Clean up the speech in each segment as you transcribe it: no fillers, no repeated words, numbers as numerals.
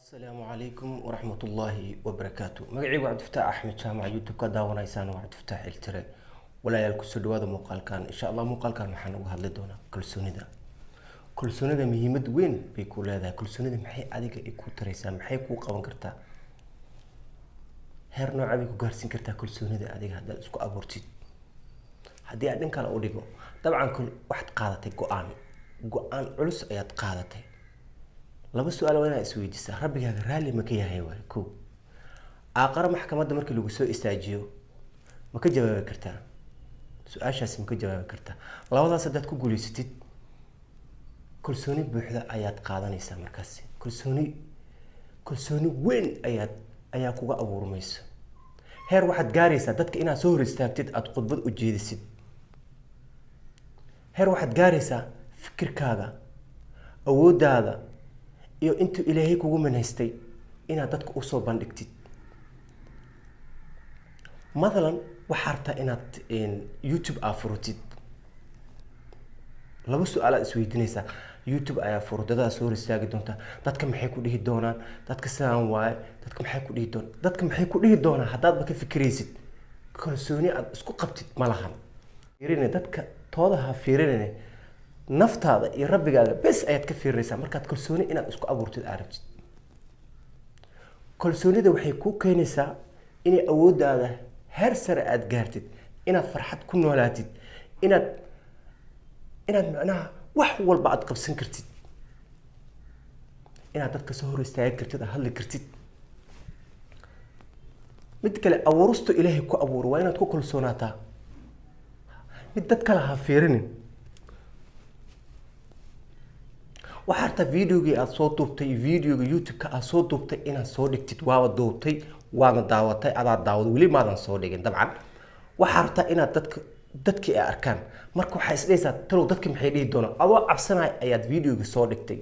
Asalaamu calaykum waraxmatullaahi wabarakaatu. Magacaygu Cabdifataax Axmed Jaamac, YouTube ka daawanaysaan waa Cabdifataax Iltire. Walaayaal, kusoo dhawaada muuqaalkan. Insha Allah muuqaalkan waxaan uga hadli doonaa kalsoonida. Kalsoonida muhiimad weyn bay ku leedahay. Kalsoonida maxay adiga i ku taraysaa? Maxay kuu qaban kartaa? Heer nooca bay ku gaarsiin kartaa kalsoonida adiga haddaad isku abuurtid? Haddii aad dhin kale u dhigo, dabcan waxaad qaadatay go-aan, go-aan culus ayaad qaadatay. Laba su-aal waa inaad isweydiisaa: rabbigaaga raalli ma ka yahay? Waay ko. Aaqaro maxkamadda markii lagu soo istaajiyo, ma ka jawaabi kartaa su-aashaasi? Ma ka jawaabi kartaa? Labadaas haddaad ku guulaysatid, kalsooni buuxda ayaad qaadanaysaa. Markaasi kalsooni weyn ayaa kuga abuurmayso. Heer waxaad gaaraysaa dadka inaad soo hor istaagtid, aada khudbad u jeedisid. Heer waxaad gaaraysaa fikirkaaga, awooddaada iyo intuu Ilaahay kugu manaystay inaad dadka usoo bandhigtid. Mathalan, waxaa rabtaa inaad YouTube aa furutid. Laba su-aalaad isweydiinaysaa. YouTube ayaa furo, dadaa soo hor istaagi doontaa, dadka maxay ku dhihi doonaan? Dadka sidaan waaye, dadka maxay ku dhihi doonaan? Dadka maxay ku dhihi doonaan haddaadba ka fikiraysid, kalsooni aad isku qabtid ma lahan. Fiirinay dadka tooda ha fiirinayne, naftaada iyo rabbigaaga bes ayaad ka fiirinaysaa markaad kalsooni inaad isku abuurtid aad rabtid. Kalsoonida waxay kuu keenaysaa inay awooddaada heer sare aada gaartid, inaad farxad ku noolaatid, inaad macnaha wax walba aada qabsan kartid, inaad dadka soo hor istaagi kartid, aad hadli kartid. Mid kale, abuuristu Ilaahay ku abuuro waa inaad ku kalsoonaataa. Mid dad kale ha fiirinin. Waxaa rabtaa videogii aada soo duubtay, videoga YouTube-ka aada soo duubtay, inaad soo dhigtid. Waaba duubtay, waadna daawatay, adaa daawad, weli maadan soo dhigin. Dabcan waxaa rabtaa inaad dadkii ay arkaan. Marka waxaa isdhehaysaa, talow dadki maxay dhihi doonaan? Adoo cabsanaya ayaad videoga soo dhigtay.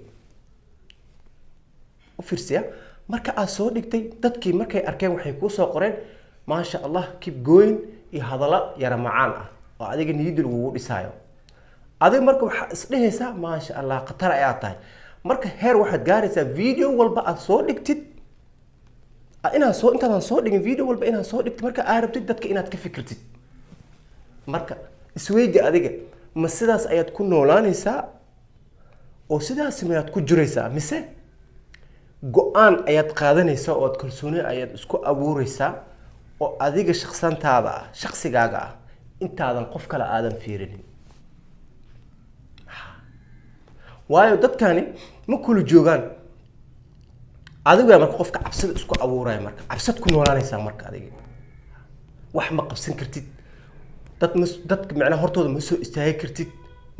U fiirsiya, marka aad soo dhigtay, dadkii markay arkeen waxay kuu soo qoreen "Maasha Allah, keep going" iyo hadallo yara macaan ah oo adiga niyadda lagugu dhisaayo. Adiga marka waxaa isdhehaysaa, "Maasha Allah, khatar ayaa tahay." Marka heer waxaad gaaraysaa video walba aad soo dhigtid inaad soo intaadan soo dhigin, video walba inaad soo dhigtid marka aad rabtid dadka inaad ka fikirtid. Marka isweydi adiga, ma sidaas ayaad ku noolaanaysaa oo sidaas mayaad ku jiraysaa, mise go-aan ayaad qaadanaysaa oo aad kalsooni ayaad isku abuureysaa oo adiga shaksantaada ah, shaksigaaga ah, intaadan qof kale aadan fiirinin? Waayo dadkani ma kula joogaan adiga. Marka qofka cabsida isku abuuraya, marka cabsad ku noolaanaysaa, marka adiga wax ma qabsan kartid, dad ma dadka macnaha hortooda ma soo istaagi kartid,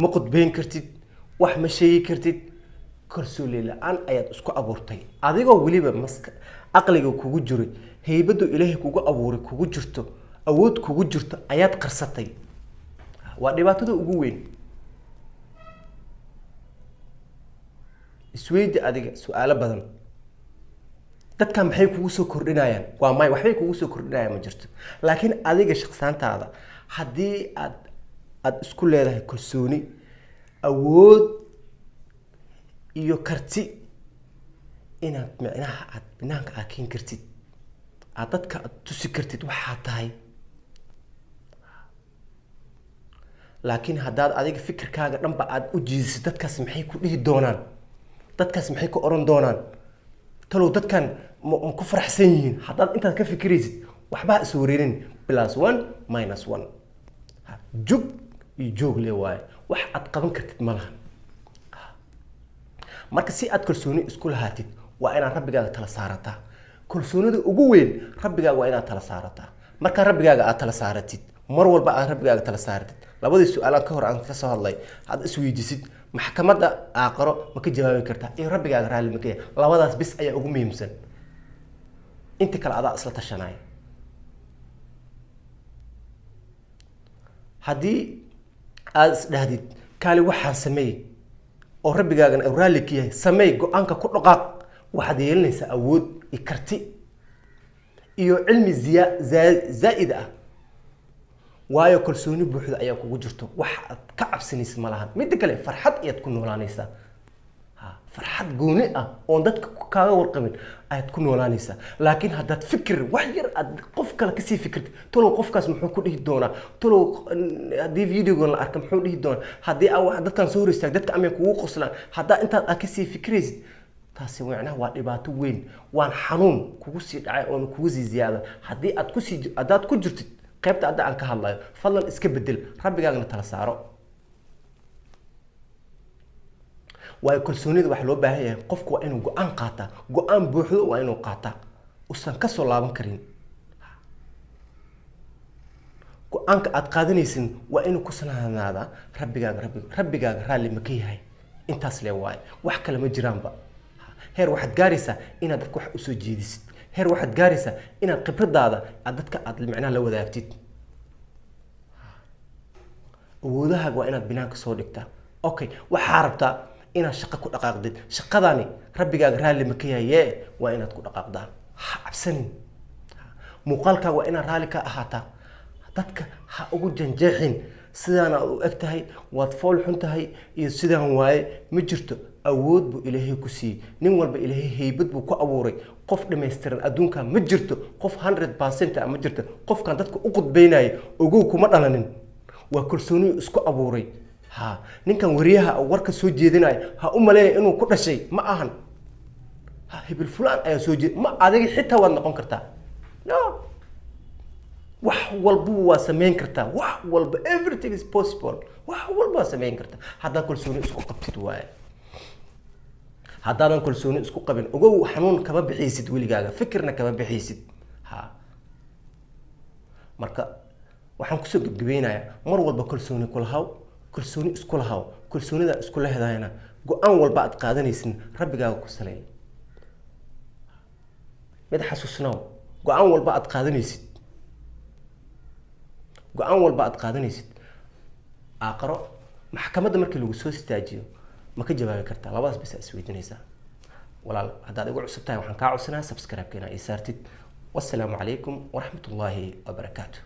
ma qudbeyn kartid, wax ma sheegi kartid. Kalsooni la-aan ayaad isku abuurtay, adigoo weliba maska aqliga kugu jiray, haybadu Ilaahay kugu abuuray kugu jirto, awood kugu jirto ayaad qarsatay. Waa dhibaatada ugu weyn. Isweydi adiga su-aalo badan. Dadkan maxay kugu soo kordhinayaan? Waa may, waxbay kugu soo kordhinayaan ma jirto. Laakiin adiga shaqsaantaada haddii aad isku leedahay kalsooni, awood iyo karti inaad micnaha aad banaanka aad keeni kartid, aad dadka aad tusi kartid waxaa tahay. Laakiin haddaad adiga fikirkaaga dhanba aad u jiidisid dadkaas maxay ku dhihi doonaan, dadkaas maxay ku oran doonaan, talow dadkan ma ku faraxsan yihiin, haddaad intaad ka fikiraysid, waxbaa is wareerin. Plus one minus one, jug iyo joog le waaye, wax aad qaban kartid ma laha. Marka si aad kalsooni isku lahaatid, waa inaad rabbigaaga tala saarataa. Kalsoonida ugu weyn rabbigaaga waa inaad tala saarataa. Markaa rabbigaaga aad tala saaratid, mar walba aad rabbigaaga tala saaratid, labadii su-aalaan ka hor aan ka soo hadlay aad isweydiisid, maxkamadda aaqaro ma ka jawaabi kartaa iyo rabbigaaga raalli ma ka yahay, labadaas bis ayaa ugu muhiimsan. Inta kale adaa isla tashanaya. Haddii aada isdhahdid, "Kaali, waxaan sameey," oo rabbigaagana uu raalli ka yahay, sameey, go-aanka ku dhaqaaq, waxaad yeelanaysaa awood iyo karti iyo cilmi ziya zaa'id ah. Waayo kalsooni buuxda ayaa kugu jirto, wax aad ka cabsanaysa ma lahan. Midda kale, farxad ayaad ku noolaanaysaa. Ha, Farxad gooni ah oon dadka kaaga warqabin ayaad ku noolaanaysaa. Laakiin haddaad fikir wax yar aad qof kale kasii fikirtid, talow qofkaas muxuu ku dhihi doonaa? Talow haddii videogan la arka muxuu dhihi doonaa? Haddii aa wax dadkan soo hor istaag, dadka amay kugu qoslaan? Haddaa intaad aad kasii fikiraysid, taasi macnaha waa dhibaato weyn, waan xanuun kugu sii dhacay oona kugu sii ziyaada. Haddii aad kusii haddaad ku jirtid qaybta hadda aan ka hadlayo, fadlan iska bedel, rabbigaagna tala saaro. Waayo, kalsoonida waxaa loo baahan yahay qofku waa inuu go-aan qaataa, go-aan buuxdo waa inuu qaataa usan kasoo laaban karin. Go-aanka aad qaadanaysin waa inuu ku sanaanaadaa rabbigaaga. Rabbigaaga raalli ma ka yahay? Intaas le waaye, wax kale ma jiraanba. Heer waxaad gaaraysaa inaad dadka wax usoo jeedisid. Heer waxaad gaaraysaa inaad khibradaada aad dadka aad macnaha la wadaagtid. Awoodahaaga waa inaad binaanka soo dhigtaa. Okay, waxaa rabtaa inaad shaqo ku dhaqaaqdid. Shaqadani rabbigaaga raalli ma ka yahay? Waa inaad ku dhaqaaqdaa. Ha cabsanin. Muuqaalkaaga waa inaad raalli ka ahaataa. Dadka ha ugu janjeexin sidaana u eg tahay, waad fool xun tahay iyo sidaan waaye. Ma jirto. Awood buu Ilaahay ku siiyey. Nin walba Ilaahay haybad buu ku abuuray. Qof dhammaystiran adduunka ma jirto, qof 100% ah ma jirto. Qofkan dadka u qudbeynaya, ogow, kuma dhalanin, waa kalsooniyu isku abuuray. Ha ninkan wariyaha warka soo jeedinaya ha u maleeya inuu ku dhashay. Ma ahan. Ha hebel fulaan ayaa soo jeed ma adiga xitaa waad noqon kartaa. No, wax walba waa samayn kartaa, wax walba. Everything is possible. Wax walba waa samayn kartaa haddaad kalsooni isku qabtid waaye. Haddaadan kalsooni isku qabin, ogow, xanuun kama bixiysid weligaaga, fikirna kama bixiysid. Ha marka waxaan kusoo gebgabeynayaa, mar walba kalsooni kulahaw, kalsooni isku lahaw. Kalsoonida isku lehdayna, go-aan walba aad qaadanaysin rabbigaaga ku saleey. Mid xasuusnaw: go-aan walba aad qaadanaysid, go-aan walba aad qaadanaysid, aaqaro maxkamadda markii lagu soo istaajiyo ma ka jawaabi kartaa? Labadaas bas isweydiinaysaa. Walaal, haddaad igu cusub tahay, waxaan kaa codsanaa subscribe-ka inaa ii saartid. Wassalaamu calaykum waraxmat ullaahi wabarakaatu.